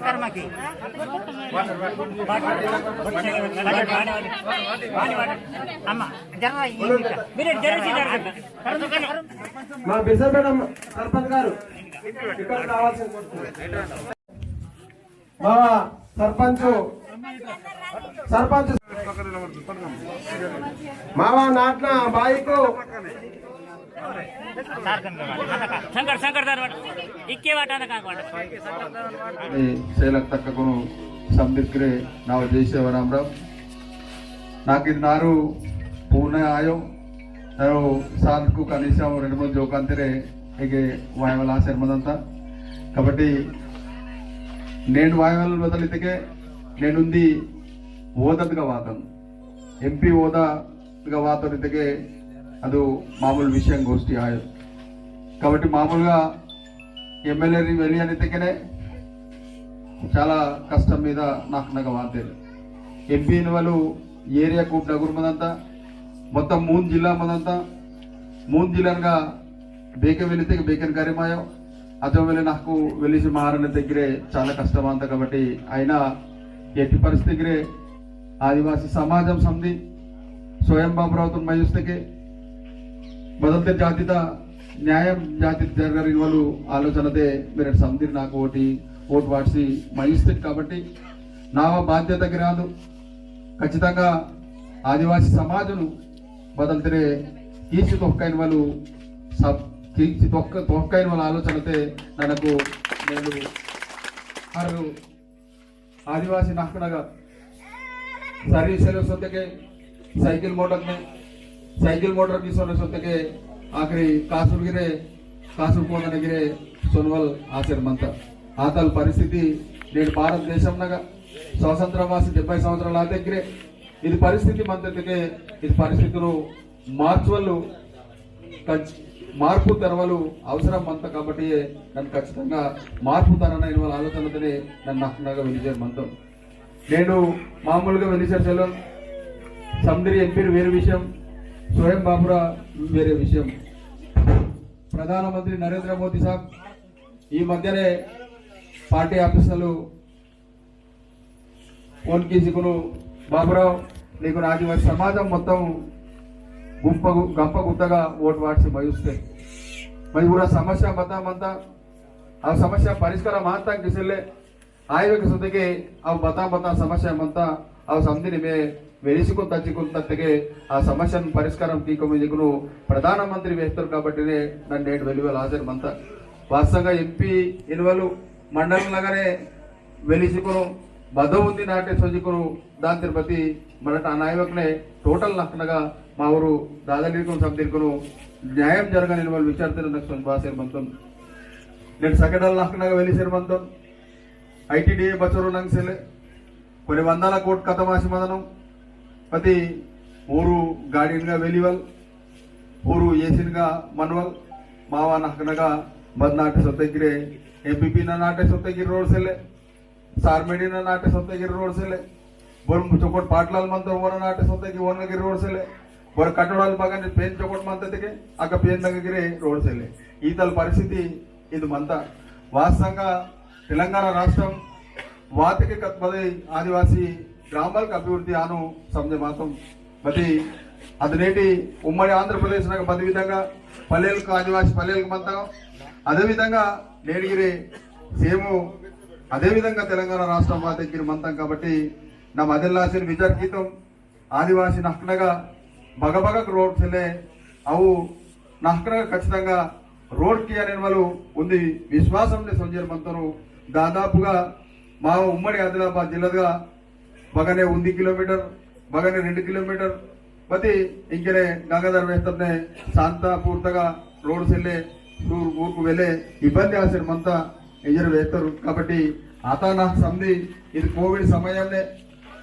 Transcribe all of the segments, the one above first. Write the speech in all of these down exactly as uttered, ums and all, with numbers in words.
कर्मा की। अम्मा, जरा ये मिनट, जरा सी जरा। మా బిసపేట సర్పంచ్ గారు, ఇక్కడ రావాల్సిన మా సర్పంచ్, సర్పంచ్ మావా నాట్న బాయికు शंकर, शंकर दार वाट, इक्के वाट आना कांक वाट। सेलक तक कोनो संबित करे नाव जय सेवा राम राम। नाकिद नारू पूर्ण आयो, नारू साल को कनीसा और रेंडमन जोकांतरे एगे वायवल आसेर मंदंता। कबड्डी नेन वायवल बदल इतके नेनुंदी ओदत का वातन। एमपी ओदा गा वातोर इतके अदु मामूलु विषयं गोष्ठी आयो। काबट्टी मामूलुगा एमएलए री वेलियन इतकेने चाला कष्टं मीद नाकनगा वातेर। एमपी इनवलु एरिया खूब डगुर मंदंता, मोत्तं मूंद जिल्ला मंदंता, मूंद जिल्लानगा बेके वेलिते बेकन कार्यमायो। अतो वेले नाकु वेलिसी मारने तेगिरे चाला कष्टम अंता काबट्टी आयना एट्टी परिस्थिति गिरे आदिवासी समाजम समदी स्वयं बाबुरावतुन मयुस्तके बदलते जातिता न्यायम जाति जरगर इनवलु आलोचनते मेरे समदीर नाकु ओटी ओट वाटसी मयुस्तके काबट्टी नावा बाध्यता गिरादु खच्चितंगा आदिवासी समाजनु बदलते कीसी तोहकाइन वालु सब कीसी तोहक-, तोहकाइन वालु आलोचनते ननकु नेनु हर आदिवासी नाकनगा सर्विस सेलु सोतके साइकिल मोटर में, साइकिल मोटर की सोने सोतके आखिरी कासुर गिरे, कासुर कोंदन गिरे सोनवल आसेर मंता। आतल परिस्थिति नेड भारत देशम नगा स्वतंत्र वासी डेब्बै संवत्सरालु आते गिरे इद परिस्थिति मंता इतके इद परिस्थितुलु मार्चवल्लु कच-, मार्पु तरवलु अवसरम मंता काबट्टिये नन्नु खच्चितंगा मार्पु तरना इनवल आलोचनतने नन्नु नाकनगा वेलिसेर मंतोन। नेनु मामूलुगा वेलिसेर सेलवल समदिर एमपीर वेरे विषयम, स्वयं बाबुरा वेरे विषयम। प्रधानमंत्री नरेंद्र मोदी साहब ई मध्यने पार्टी आफीसलु फोन कीसी कुनु बाबुराव, नीकुन आदिवासी समाजम मोत्तम गुंप गु-, गंप गुत्तगा ओट वाटसी मयुस्ते। मयुरा समस्या बता मंता, आ समस्या परिष्कार मांता किसिले, आयवेके सोतेके, आ बता बता समस्या मंता, आ समदिन मे वेलिसिकुन तच्चिकुन तत्तेके, आ समस्या परिष्कार कीको मेंजिकुनु प्रधानमंत्री वेहतोर काबट्टिने नन्नु नेड वेलिवल आसेर मंता। वास्तवंगा एमपी इनवलु मंडल नगने वेलिसिकुनु बदो उंदी नाटे सोंजिकुनु दान तिरुपति मरट अनायवकने टोटल नखनगा मावरु दादलीकुनु समदिरकुनु न्यायम जरगन इनवल विचारते नक सोंजबासेर मंतोन। नेट सकेडल नखनगा वेलिसेर मंतोन। आईटीडीए बचोरो नंगसेले। कोने वंदला कोट कतमासी मदनु। पति ऊरु गाड़ीनगा वेलिवल। ऊरु एसिनगा मनवल। मावा नखनगा बदनाटे सोतेगिरे। एमपीपी ना नाटे सोतेगिरे रोड सेले। सारमेडी ना नाटे सोतेगिरे रोड सेले। बोर चोकोट पाटलाल मंतोर वोना नाटे सोतेगिरे वोनगिरे रोड सेले। बोर कटोड़ाल बगन पेन चोकोट मंततेके अक पेन दगगिरे रोड सेले। ईतल परिस्थिति इद मंता। वास्तवंगा तेलंगाना राष्ट्रम वातके कत बदे आदिवासी ग्रामालक अभिवृद्धि आनु समझे मातम। बदी अद नेटी उम्मडी आंध्र प्रदेश नग बदी विधंगा पल्लेलक आदिवासी पल्लेलक मंता। अदे विधंगा नेडगिरे सेमु अदे विधंगा तेलंगाना राष्ट्रम वातके गिर मंता। काबट्टी नम अदेल्लासिन विचार कीतम। आदिवासी नखनगा बगबगक रोड सेले अवु नखनगा खच्चितंगा रोड कियानेन वालु उंदी विश्वासमने सोंजेर मंतोनु। दादापुगा मा उम्मडी आदिलाबाद जिल्लादगा बगने उंदी किलोमीटर, बगने रेंडु किलोमीटर, पति इंकने गंगाधर वेहतरने शांतापुर तगा रोड सेले सूर ऊरकु वेले इब्बंदी आसेर मंता इंजेर वेहतर। काबट्टी आता ना समदी इद कोविड समयमने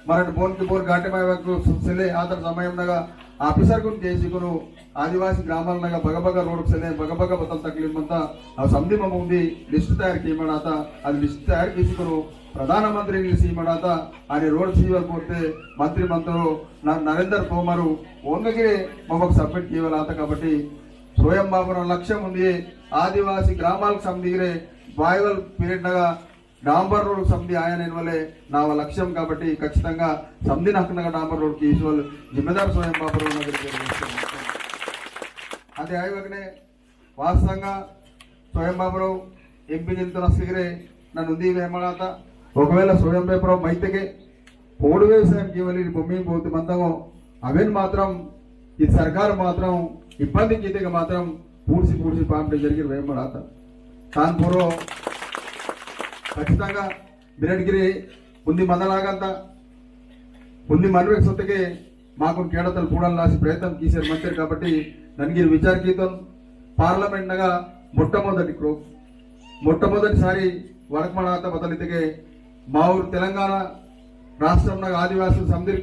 मरट बोन के बोर गाटे माय वक्त सेले आतर समयमनगा officer कुन केसी कुनु आदिवासी ग्रामालनगा बगबग रोड सेले बगबग बतल तकलीफ मंता। अव समदी मम उंदी list तयार कीमनाता। अद list तयार कीसी कुनु प्रधानमंत्री गिर सीमनाता। आने रोड सीवर कोरते मंत्री मंतोर न-, नरेंद्र तोमर ओनगिरे ममक submit कीवलाता। काबट्टी स्वयं बाबुरा लक्ष्यम उंदी आदिवासी ग्रामालक समदीगिरे बायवल period नगा डांबर रोड समदी आयन इनवले नावा लक्ष्यम काबट्टी खच्चितंगा समदी नक्कनगा डांबर रोड कीसवल जिम्मेदार स्वयं बाबुराव नगर। अदे आयवकने वास्तवंगा स्वयं बाबुराव एमपी निंतुन अस्किरे नन्नु उंदी वेमड़ाता। ओकवेला स्वयं बाबुराव मैतके पोडु व्यवसायम कीवली भूमि बहुत मंदगो अवेन मात्रम इद सरकार मात्रम इब्बंदी कीतेके मात्रम पूर्सी पूर्सी पामटे जरिगिर वेमड़ाता। तान पोरो खच्चितंगा मिरटगिरी उंदी मंदलागंता उंदी मनवेक सोत्तके माकुन केड़तल पूडन लासी प्रयत्न कीसेर मंतेर काबट्टी ननगिर विचार कीतोन। पार्लियामेंट नगा मोट्टमोदटि क्रो-, मोट्टमोदटि सारी वड़कमनात बदलितके माऊर तेलंगाना राष्ट्रम नगा आदिवासी समदिर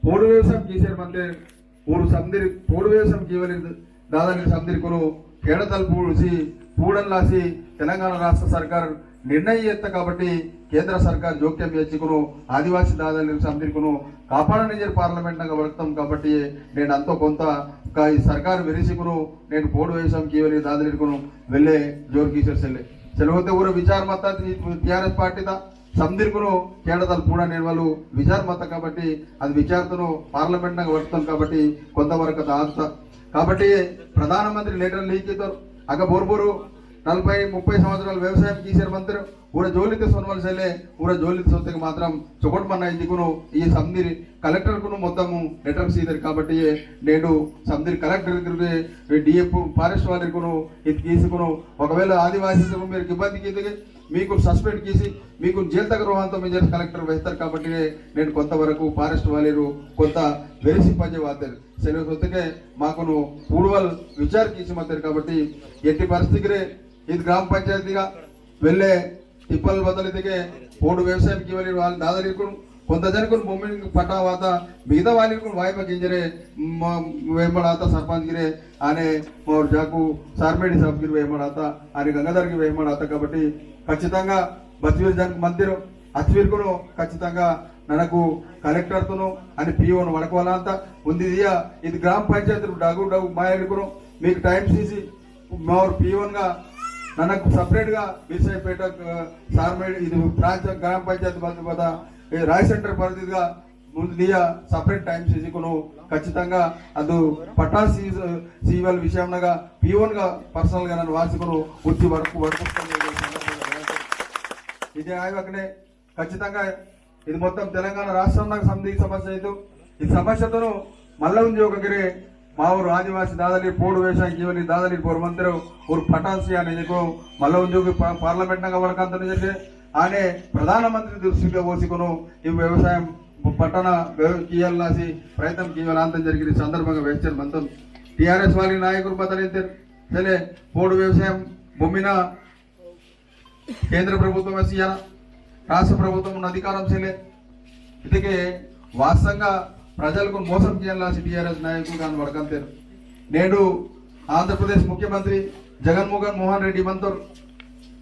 पोडु व्यवसायम कीसेर मंतेर ऊरु समदिर पोडु व्यवसायम कीवलिर दादालिर समदिरकुनु केड़तल पूडसी पूडन लासी तेलंगाना राष्ट्र सरकार निर्णय एत्त काबट्टी केंद्र सरकार जोक्यम एच्चिकुनु आदिवासी दादालिर समदिरकुनु कापाडन इंजेर पार्लियामेंट नगा वड़कतम काबट्टी नेंड अंतो कोंता का ई सरकार वेरिसिकुनु नेंड पोडु व्यवसायम कीवलिर दादालिरकुनु वेल्ले जोर कीसेर सेले। सेले होते ऊर विचार मत्ता टीआरएस पार्टी ता समदिरकुनु केड़तल पूडन नेंड वालु विचार मत्ता काबट्टी अद विचारतुनु पार्लियामेंट नगा वड़कतम काबट्टी कोंता वरकत आंता। काबट्टी प्रधानमंत्री लेटर लीकितोर अग बोरबोरु नलभै मुप्पै संवत्सरालु व्यवसायम कीसेर मंतेर ऊर जोलिते सोनवल सेले ऊर जोलिते सोत्तेके मात्रम चोकोट मना इंजिकुनु ई समदिर कलेक्टर कुनु मोत्तमु लेटर सीदेर काबट्टी नेंडु समदिर कलेक्टर कुनु डीएफ फॉरेस्ट वालिरकुनु इद कीसिकुनु ओकवेला आदिवासी मीरु इब्बंदी कीतेके मीकु सस्पेंड कीसी मीकु जेल तक रोहंतम इंजेर कलेक्टर वेहतेर काबट्टी नेंड कोंता वरकु फॉरेस्ट वालिरु कोंता वेरिसी पंजे वातेर। सेले सोत्तके माकुनु पूडवल विचार कीसी मंतेर काबट्टी एट्टी परिस्थितिरे इद ग्राम पंचायतीगा वेल्ले तिप्पल बदलितके पोडु व्यवसायम कीवलिर वाल दादालिरकुनु कोंता जनकुनु भूमिन पट्टा वाता मिगता वालिरकुनु वायपा कींजेरे म-, वेमड़ाता सरपंचगिरे आने मोर जाकु सारमेडी साहबगिर वेमड़ाता आने गंगाधरगिर वेमड़ाता काबट्टी खच्चितंगा बच्चवीर जन मंदिर अच्चवीरकुनु खच्चितंगा ननकु कलेक्टरतुनु अनि पीओनु वड़कवालांता उंदी दिया। इद ग्राम पंचायत डागु डागु मायलिरकुनु मीकु टाइम सीसी मोर पीओनगा ननकु सेपरेटगा बीरसाईपेट, अ, सारमेडी इद प्रांत ग्राम पंचायत बद-, बद-, ए, राय सेंटर परिधिगा मुंदु दिया सेपरेट टाइम सीसीकुनु खच्चितंगा अदु पट्टा सी-, सीवल विषयमनगा पीओनगा पर्सनलगा नन्नु वासिकुनु उच्ची वड़कु वड़कु इदे आयवकने खच्चितंगा इदि मोत्तं तेलंगाना राष्ट्रमनगा समदि समस्या इदु। इदि समस्यातुनु मल्ल उंजोगगिरे मावोर आदिवासी दादालिर पोडु व्यवसायम कीवलिर दादालिर पोर मंतेर ऊर पट्टा सियाना इंजिकु मल्ल उंजोगि पा-, पार्लियामेंट नगा वड़कंतोन इंजिके आने प्रधानमंत्री दृष्टिगा वोसिकुनु ई व्यवसायम पट्टना व्यव-, कीयलासी प्रयत्नम कीयलांतन जरिगिरी संदर्भंगा वेहचेर मंतोन। टीआरएस वाली नायकुलु बदलिंतेर सेले पोडु व्यवसायम भूमिना केंद्र प्रभुत्वम सियाना, राष्ट्र प्रभुत्वम अधिकारम सेले। इतके वास्तवंगा प्रजलकु मोसम कियलासी टीआरएस नायकुलु गान वड़कंतेर। नेडु आंध्र प्रदेश मुख्यमंत्री जगन मोहन, मोहन रेड्डी मंतोर।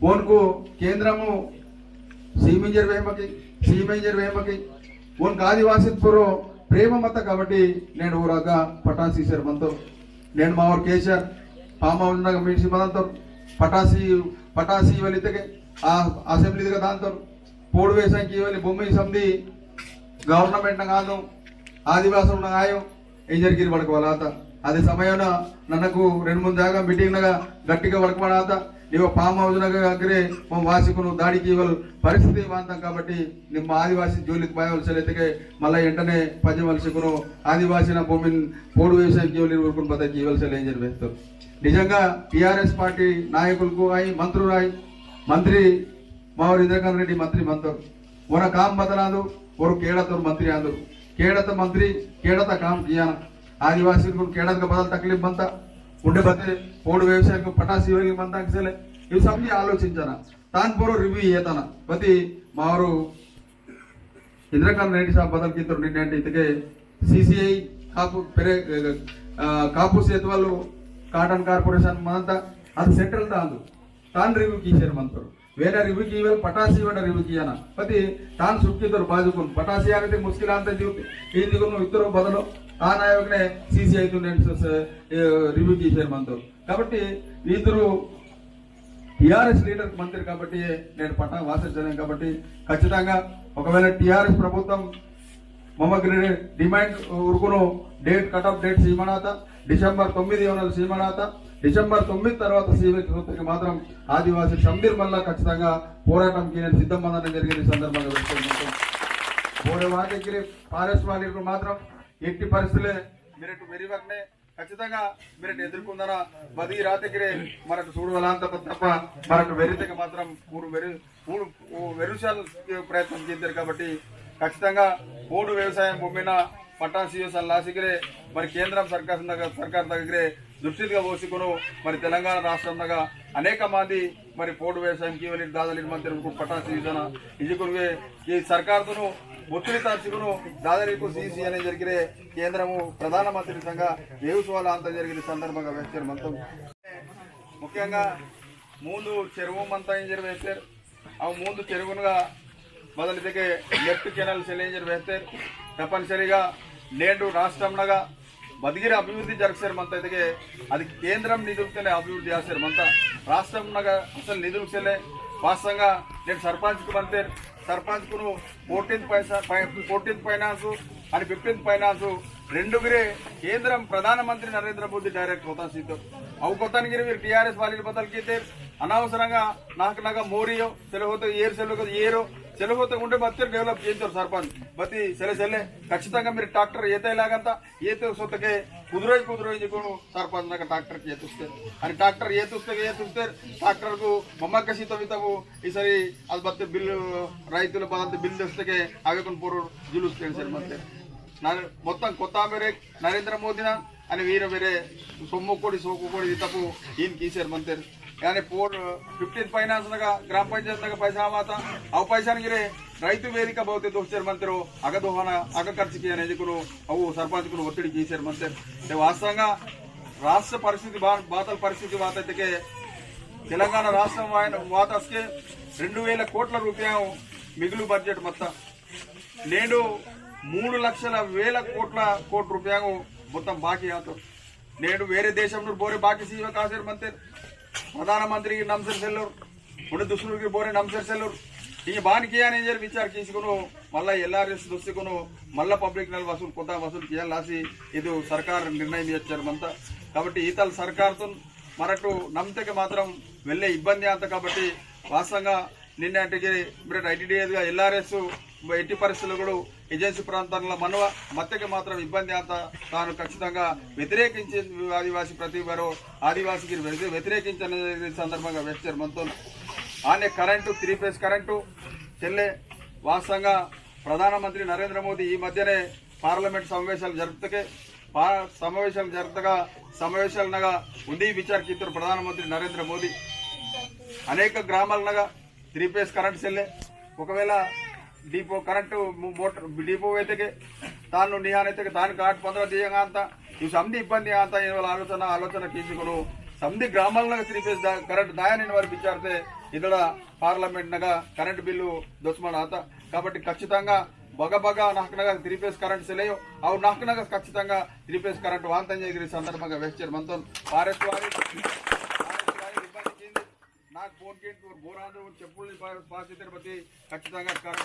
ओनकु केंद्रमु सीम इंजेर वेहमकी, सीम इंजेर वेहमकी। ओनकु आदिवासी पुरो प्रेम मत्ता काबट्टी नेडु ऊरगा पट्टा सीसेर मंतोर। नेडु मावोर केसीआर फार्म हाउस नगा मीटिंग मंतोर। पट्टा सी, पट्टा सीवलितके आ असेंबली दिगा दांतोर। पोडु व्यवसायम कीवली भूमि समदि गवर्नमेंट नगा आदु आदिवासी नगा आयो इंजेर गिरी वड़कवालाता। अदे समयना ननकु रेंडु मूंदु जागा मीटिंग नगा गट्टिगा वड़कवालाता। नीवा फार्म हाउस नगा अग्रे मम वासिकुनु दाड़ी कीवल परिस्थिति वांतम काबट्टी निम्मा आदिवासी जोलिक बायवल सेले इतके मल्ला एंटने पंजवलसिकुनु आदिवासीना भूमिन पोडु व्यवसायम कीवली ऊरकुन बता कीवल सेले इंजेर वेहतोर। निजंगा टीआरएस पार्टी नायकुलकु आई मंत्रुलु आई मंत्री मावोर इंद्रकरण रेड्डी मंत्री मंतोर। ओना काम बदलांदु, ओरु केड़ातोर मंत्री आंदु। केड़ात मंत्री, केड़ात काम कियाना। आदिवासीकुन केड़ात का बदल तकलीफ मंता। उंडे बते पोडु व्यवसायकु पट्टा सीवली मंता किसेले। इव समदि आलोचिंचना। तान पोरो रिव्यू येतना। बती मावोर इंद्रकरण रेड्डी साहब बदल कीतोर निन्नेंटे इतके सीसीआई कापु पेरे, अ, कापुस एत्वालु कॉटन कॉरपोरेशन मंता अदु सेंट्रल दांदु। तान रिव्यू कीसेर मंतोर। वेना रिव्यू कीवल पट्टा सीवना रिव्यू कियाना। पति तान सुटकीतोर बाजुकुन पट्टा सियाना ते मुश्किल आंता जीव इंदिकुन इत्तोर बदलो। तान आयोगने सीसीआई तु नेंड स-, स-, ए, रिव्यू कीसेर मंतोर। काबट्टी इत्तोर टीआरएस लीडर मंत्री काबट्टी नेडु पट्टा वासर जनेन काबट्टी खच्चितंगा ओकवेला टीआरएस प्रभुत्वम ममगिरे डिमांड उरकुनु डेट कट ऑफ डेट सीमनाता डिसेंबर तोम्मिदि योनल सीमनाता डिसेंबर तोम्मिदि तरवात सीमेके सोत्तेके मात्रम आदिवासी संबीर मल्ला खच्चितंगा पोराटम कीयनेके सिद्धम मंदन जरिगिन संदर्भंगा व्यक्त चेस्तुन्नाम। बोरे वातेकिरे फॉरेस्ट वालिर्कु मात्रम एट्टि परिस्थितिले मिरेटु वेरिवकने खच्चितंगा मिरेटु एदुर्कोंदना बदि रातेकिरे मरटु सूडवलांत तप्प मरटु वेरितेके मात्रम ऊरु वेरि ऊरु ओ वेरुशाल प्रयत्न कीतेर काबट्टी खच्चितंगा पोडु व्यवसाय भूमिना पट्टा सीयु सल्लासिकिरे मरि केंद्रम सरकार नग-, सरकार दग्गिरे दृष्टिगा वोसिकुनु मरि तेलंगाना राष्ट्रम नगा अनेक मंदि मरि पोडु व्यवसायम कीवलिर दादलिर मंत्री उरकु पट्टा सीयु जना इजिकुनुवे ई सरकार तुनु मुत्तुलि तासिकुनु दादलिरकु सीसी अने जरिगिरे केंद्रमु प्रधानमंत्री संगा वेवुसवाल अंत जरिगिरे संदर्भंगा व्यक्त मंतोम। मुख्यंगा मूंदु चेरुवु मंता इंजर वेहतेर, अव मूंदु चेरुवुनगा बदलितेके लेफ्ट कैनाल सेले इंजर वेहतेर, तपनसरिगा नेंडु राष्ट्रम नगा बदगिर अभिवृद्धि जरगसेर मंता इतके, अदि केंद्रम निधुलतेने अभिवृद्धि आसेर मंता, राष्ट्रम नगा असल निधुल सेले, वास्तवंगा नेंडु सरपंचकु मंतेर, सरपंचकुनु फोर्टीन पैसा, पै-, फोर्टीन फाइनेंस अनि फिफ्टीन फाइनेंस रेंडु गिरे केंद्रम प्रधानमंत्री नरेंद्र मोदी डायरेक्ट होता सीतो। अव कोतान गिरे वीर टीआरएस वाली बदल कीतेर, अनावसरंगा नाक नगा मोरियो, सेले होते एर सेले होते एरो, सेले होते उंडे बत्तेर डेवलप कींतोर सरपंच। बत्ती सेले सेले खच्चितंगा मीरु ट्रैक्टर एते लागंता, एते सोत्तेके कुदरोय कुदरोय इंजिकुनु सरपंच नगा ट्रैक्टर एतुस्तेर। अनि ट्रैक्टर एतुस्तेके एतुस्तेर, ट्रैक्टरकु मम्मा कसी तवितबु, ईसरी अद बत्ते बिल, रैतुल बदंते बिल दस्तेके अवेकुन पोरोर जुलूस कैंसिल मंतेर। नर-, मोत्तम कोता मेरे नरेंद्र मोदीना अनि वीर मेरे सोम्मु कोड़ी सोकु कोड़ी दितपु इन कीसेर मंतेर। यानी पोर फिफ्टीन फाइनेंस नगा ग्राम पंचायत नगा पैसा माता, अव पैसा गिरे रैतु वेदिका बहुते दोस्तेर मंतेरो, अग दोहना, अग खर्च किया ने जिकुनु, अव सरपंचकुनु ओत्तिड़ी कीसेर मंतेर। ते वास्तवंगा राष्ट्र परिस्थिति बा-, बातल परिस्थिति वाता इतके तेलंगाना राष्ट्रम वायन वातस्के रेंडु वेल कोट्ल रुपया मिगुलु बजट मत्ता। नेंडु मूडु लक्षल वेल कोट्ल कोटि रुपया मोत्तम बाकी आतो। नेंडु वेरे देशमनुर बोरे बाकी सीवा कासेर मंतेर। प्रधानमंत्री नमसेर सेल्लोर। उंडे दुसरुर बोरे नमसेर सेल्लोर। इंगे बान किया ने इंजर विचार कीसिकुनु मल्ला एलआरएस दोस्तिकुनु मल्ला पब्लिक नल वसूल कोता वसूल किया लासी इदु सरकार निर्णय मियच्चर मंता। काबट्टी ईतल सरकार तुन मरटु नमतेके मात्रम वेल्ले इब्बंदी आंत काबट्टी वास्तवंगा निन्ने अंटेके मिरट आईटीडीए एलआरएस एट्टी परिस्थितिलो कूडा एजेंसी प्रांताला मनवा मत्तेके मात्रम इब्बंदी आंत तानु खच्चितंगा व्यतिरेकिंचि आदिवासी प्रति वारु आदिवासीकि व्यति-, व्यतिरेकिंचि संदर्भंगा वेहचर मंतोन। आने करंटु, थ्री फेज करंटु सेल्ले वास्तवंगा प्रधानमंत्री नरेंद्र मोदी ई मध्यने पार्लमेंट समावेशालु जरुपुतके पा-, समावेशालु जरुपुतगा समावेशालु नगा उंदी विचार कीतोर प्रधानमंत्री नरेंद्र मोदी। अनेक ग्रामालु नगा थ्री फेज करंट सेल्ले, ओकवेला डिपो करंट मो-, मोटर डिपो वेतेके तानु निहान वेतेके तानु काट पंद्रह दियंगा अंता, इव समदी इब्बंदी आंता इनवल आलोचना, आलोचना कीसिकुनु समदी ग्रामालु नगा थ्री फेज दा-, करंट दायन इनवल विचारते इदड़ा पार्लमेंट नगा करंट बिल्लु दोस्मन आता। काबट्टी खच्चितंगा बग बग नाकनगा थ्री फेज करंट सेलेयो, अव नाकनगा खच्चितंगा थ्री फेज करंट वांतंजगिरी संदर्भंगा वेहचर मंतोन। पारेसवारी, पारेसवारी इब्बंदी कींदी, नाक फोन कींदी, बोरांदु चेप्पुल्नि पा-, पासितर बत्ती खच्चितंगा करंट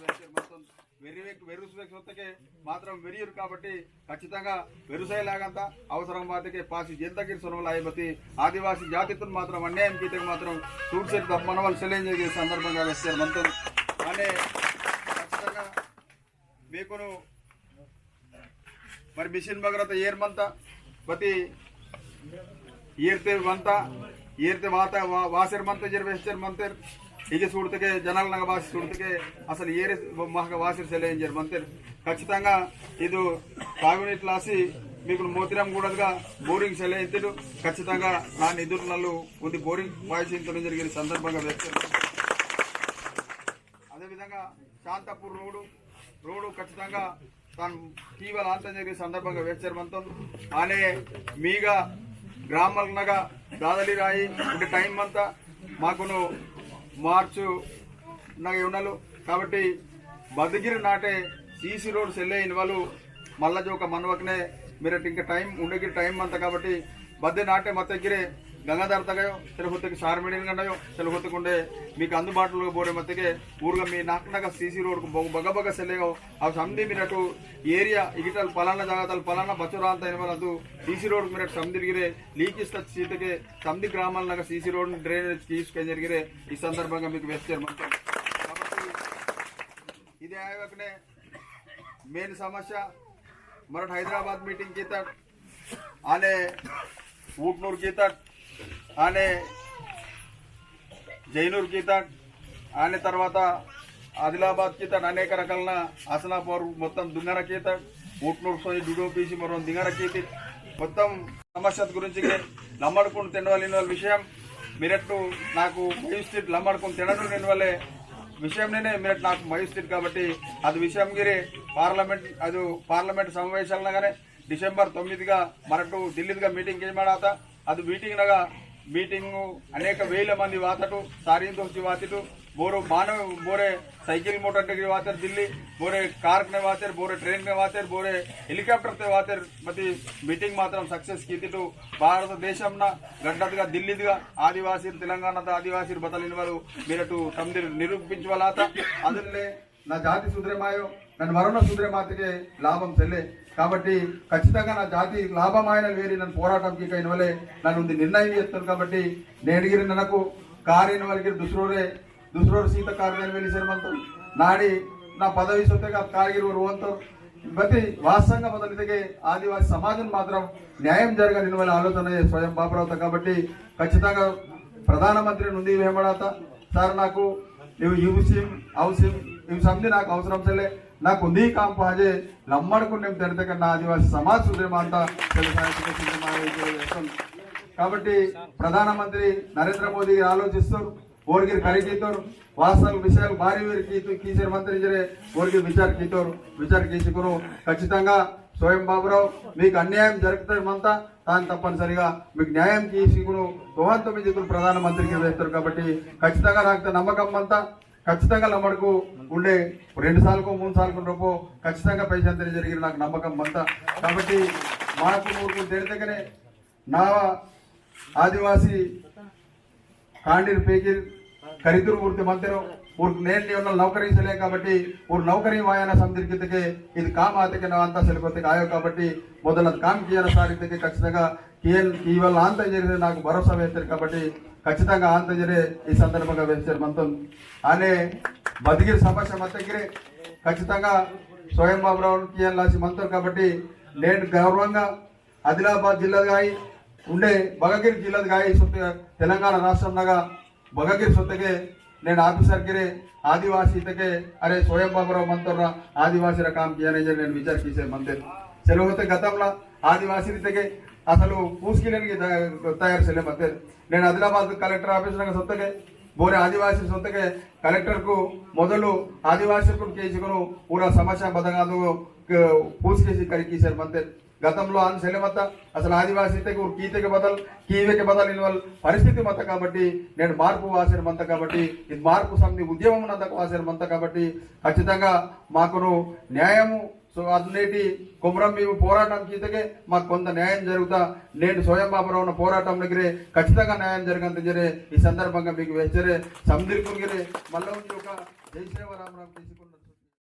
वेहचर मंतोन। वेरी वेक-, वेरुस वेक सोत्तेके मात्रम वेरियुर काबट्टी खच्चितंगा वेरुसाय लागंता अवसरम वातेके पासी जेंतगिर सोनवल आयबती आदिवासी जातितुन मात्रम अन्यायम कीतेके मात्रम सूडसेर दप्पनवल सेलेंजर संदर्भंगा वेहचर मंतोन। अने खच्चितंगा मीकुनु मरि मिशन बगरत एर मंता बती ईरते वंता, ईरते वाता, वा-, वासेर मंता, जेर वेस्टर मंतेर। इगे सूड़तके, जनाल नगा बासी सूड़तके, असल ईरे व-, महगा वासेर सेले इंजेर मंतेर। खच्चितंगा इदु तागुनीट लासी, मीकुन मोतिराम गूडदगा बोरिंग सेले इंतेरु। खच्चितंगा ना निधुल नल्लु उंदी बोरिंग वायसी इंतेरु इंजेर गिरी संदर्भंगा व्यक्त अदेविधंगा शांतापुर रोडु, रोडु खच्चितंगा तानु कीवल आंतंजरी संदर्भंगा वेहचर मंतोन। आने मीगा ग्रामल नगा दादली राई उंडे टाइम मंता माकुनु मार्च नगा उन्नलु। काबट्टी बदगिर नाटे सीसी रोड सेल्ले इनवलु मल्ला जोका मनवकने मेरे टिंक टाइम उंडे गिर टाइम मंता काबट्टी बद्दे नाटे मत्ते गिरे गंगाधर तगयो, तेरे होते के सारमेडिन गंडयो, तेरे होते कुंडे मीक अंदुबाटुलो बोरे मत्तेके ऊर्गा मी नाकनगा सीसी रोड को बग-, बग बग सेलेगो। अब समदी मिनटु एरिया इगिटल पलाना जागातल पलाना बचोरांत इन वाला तू सीसी रोड मिनट समदिर गिरे लीक इस्ता सीतके समदी ग्रामाल नगा सीसी रोड ड्रेनेज कीस के जरिगिरे इस संदर्भंगा मीक वेस्टर मंतन। इदे आयवकने मेन समस्या मरट हैदराबाद मीटिंग कीतट, आने ऊटनूर कीतट, आने जैनूर कीतट, आने तरवाता आदिलाबाद कीतट, अनेक रकालना आसनापुर मोत्तम दुंगरा कीतट, ऊटनूर सोई डुडो पीसी मरोन दिंगरा कीतिट, मोत्तम समस्या गुरिंचिगे लम्मडकुन तेंडवाल इनवाल विषयम मिरट्टु नाकु मयुस्थित लम्मडकुन तेंडवाल इनवाले विषयम नेने मिरट्टु नाकु मयुस्थित काबट्टी अदु विषयम गिरे पार्लमेंट अदु पार्लमेंट समावेशालनगाने डिसेंबर तोम्मिदिगा मरट्टु दिल्लीदिगा मीटिंग केयमाडाता। अदु मीटिंग नगा मीटिंग अनेक वेला मंदी वातटु सारीन दोस्ती वातिटु बोरो मानव बोरे साइकिल मोटर डगरी वातेर दिल्ली, बोरे कार ने वातेर, बोरे ट्रेन ने वातेर, बोरे हेलीकॉप्टर ते वातेर। मती मीटिंग मात्रम सक्सेस कीतिटु भारत देशम ना गड्डदगा दिल्लीदगा आदिवासी तेलंगाणा आदिवासी बतलिन वालु मिरट्टु तमदिर निरूपिंचवालाता। अदल्ले ना जाति सुधरे मायो, नन वरोन सुधरे मातके लाभम सेले। काबट्टी खच्चितंगा ना जाति लाभम आयना वेरी नन पोराटम कीका इनवाले नन उंदी निर्णय येत्तन। काबट्टी नेडगिरी ननकु कार इनवालगिरी दुसरोरे, दुसरोर सीता कार देन वेली सेर मंतो। नाडी ना पदवी सोतेगा कार गिरी ओर वंतो। बती वास्तवंगा बदलितेके आदिवासी समाजन मात्रम न्यायम जरगन इनवाले आलोचना ये स्वयं बाबुराव ता। काबट्टी खच्चितंगा प्रधानमंत्री नुंदी वेमडाता। सार नाकु इव युवसिम, अवसिम, इव समदी नाकु अवसरम सेले। नाकु उंदी काम पाजे लम्मडकुन नेम तेरते कन्ना आदिवासी समाज सुधरे मांता सेले साहित्य सुधरे मांता इव जेसन। काबट्टी प्रधानमंत्री नरेंद्र मोदी आलोचिस्तोर, ओरगिर करिकीतोर, वास्तव विषयाल बारी वेर कीतु कीसेर मंत्री जरे ओरगिर विचार कीतोर, विचार कीसिकुनु खच्चितंगा स्वयं बाबुराव मीकु अन्यायम जरुगुतदि मंता तान तप्पनिसरिगा मीकु न्यायम कीसिकुनु तोहन तोम्मिदि दिक्कुलु प्रधानमंत्रिगा वेहतोर। काबट्टी खच्चितंगा नाकु नम्मकम मंता, खच्चितंगा लम्मडकु उंडे रेंडु सालकु मूंडु सालकु रोपो खच्चितंगा पैसा अंतने जरिगिर नाकु नम्मकम मंता। काबट्टी माकु ऊरुकु तेरतेकने ना आदिवासी कांडीर पेगीर करितुर ऊर्ते मंतेरो, ऊर नेन नियोनल नौकरी सेले काबट्टी, ऊर नौकरी वायना समदिर कितके, इद काम आतेके ना अंता सेलकोतेके आयो काबट्टी, मोदल अद काम कियाना सार इतके खच्चितंगा कियन कीवल अंता जरे नाकु भरोसा वेहतेर काबट्टी, खच्चितंगा अंता जरे ई संदर्भंगा वेहतेर मंतोन। आने बदगिर समस्या मत्तेगिरे, खच्चितंगा स्वयं बाबुराव कियन लासी मंतोर काबट्टी, नेन गौरवंगा आदिलाबाद जिल्लाद गाई उंडे बगगिर जिल्लाद गाई सोत्ते तेलंगाना राष्ट्रम नगा बगगिर सोत्तेके नेन officer गिरे आदिवासी इतके अरे स्वयं बाबुराव मंतोर्रा आदिवासीरा काम कियाना जरे नेन विचार कीसे मंतेर। सेले होते गतमला आदिवासी इतके असलु पूसकिलेन की तय-, तयार सेले मंतेर। नेन आदिलाबाद कलेक्टर office नगा सोत्तेके बोरे आदिवासी सोत्तेके कलेक्टर कु मोदलु आदिवासी कुन केसिकुनु पूरा समस्या बदंगादु क-, पूसकेसी करी कीसेर मंतेर। गतमलो आन सेले मत्ता असल आदिवासी इतके ऊर कीतेके बदल कीवेके बदल इनवल परिस्थिति मत्ता काबट्टी नेन मार्पु वासेर मंता काबट्टी इद मार्पु समदी उद्यमम नंदक वासेर मंता काबट्टी खच्चितंगा माकुनु न्यायमु सो अदनेटी कोमरम मीवु पोराटम कीतेके माकु कोंत न्यायम जरुगुता। नेन स्वयं बाबुरावना पोराटम नगिरे खच्चितंगा न्यायम जरगंत जरे ई संदर्भंगा मीकु वेहतेरे समदिरकुन गिरे मल्ला उंदी ओका जय सेवा राम राम कीसिकुन।